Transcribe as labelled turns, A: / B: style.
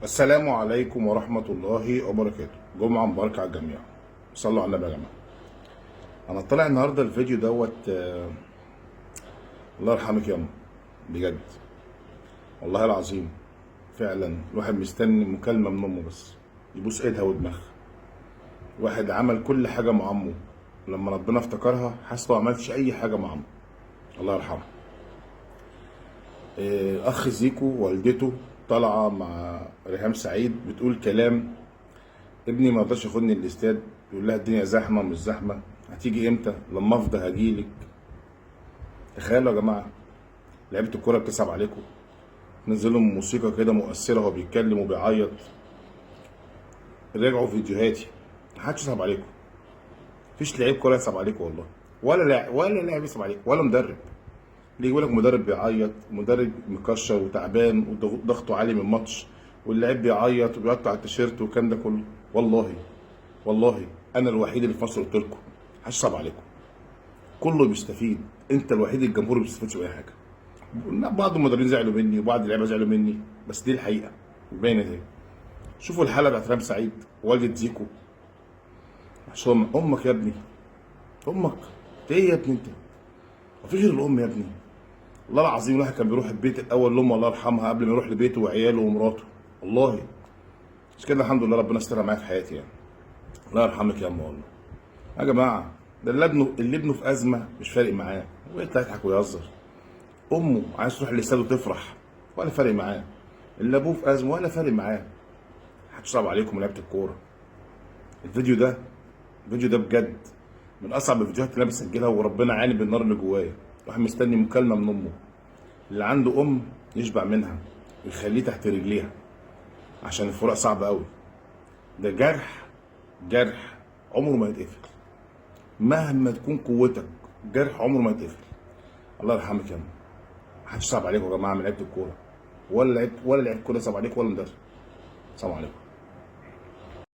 A: السلام عليكم ورحمة الله وبركاته. جمعة مباركة على الجميع. صلوا على النبي يا جماعة. أنا طالع النهاردة الفيديو دوت الله يرحمك ياما، بجد والله العظيم فعلا الواحد مستني مكالمة من أمه بس يبوس إيدها ودماغها. واحد عمل كل حاجة مع أمه، لما ربنا افتكرها حس لو عملتش أي حاجة مع أمه. الله يرحمه. أخ زيكو والدته طالعة مع ريهام سعيد بتقول كلام: ابني ما رضاش ياخدني الاستاد، يقول لها الدنيا زحمة مش زحمة، هتيجي امتى؟ لما افضى هجيلك. تخيلوا يا جماعة، لعيبة الكورة بتصعب عليكم، نزلوا موسيقى كده مؤثرة وهو بيتكلم وبيعيط. راجعوا فيديوهاتي، محدش يصعب عليكم، مفيش لعيب كورة يصعب عليكم والله، ولا لاعب، ولا لاعب يصعب عليكم، ولا مدرب. ليه يقول لك مدرب بيعيط، مدرب مكشر وتعبان وضغطه عالي من الماتش، واللاعب بيعيط وبيقطع التيشيرت والكلام ده كله. والله والله انا الوحيد اللي في مصر قلت لكم محدش صعب عليكم، كله بيستفيد، انت الوحيد الجمهور ما بيستفيدش باي حاجة. بعض المدربين زعلوا مني وبعض اللعيبة زعلوا مني، بس دي الحقيقة باينة اهي. شوفوا الحلقة بتاعت رام سعيد والده زيكو، عشان امك يا ابني، امك انت ايه يا ابني؟ انت مفيش غير الام يا ابني. والله العظيم الواحد كان بيروح البيت الاول لامه الله يرحمها قبل ما يروح لبيته وعياله ومراته، والله مش كده. الحمد لله ربنا استرها معايا في حياتي يعني. الله يرحمك يا امه والله. يا جماعة ده اللي ابنه في ازمة مش فارق معاه، ويطلع يضحك ويهزر. امه عايز تروح الاستاد وتفرح ولا فارق معاه. اللي ابوه في ازمة ولا فارق معاه. هتصعب عليكم لعبه الكورة. الفيديو ده بجد من اصعب الفيديوهات اللي انا بسجلها، وربنا عاني بالنار اللي جوايا. الواحد مستني مكالمة من امه. اللي عنده ام يشبع منها ويخليه تحت رجليها، عشان الفراق صعب قوي. ده جرح، جرح عمره ما يتقفل مهما تكون قوتك، جرح عمره ما يتقفل. الله يرحمك يا امي. محدش صعب عليكم يا جماعة من لعيبة الكورة، ولا لعيب، ولا لعيب كورة صعب عليكم، ولا مدرب. السلام عليكم.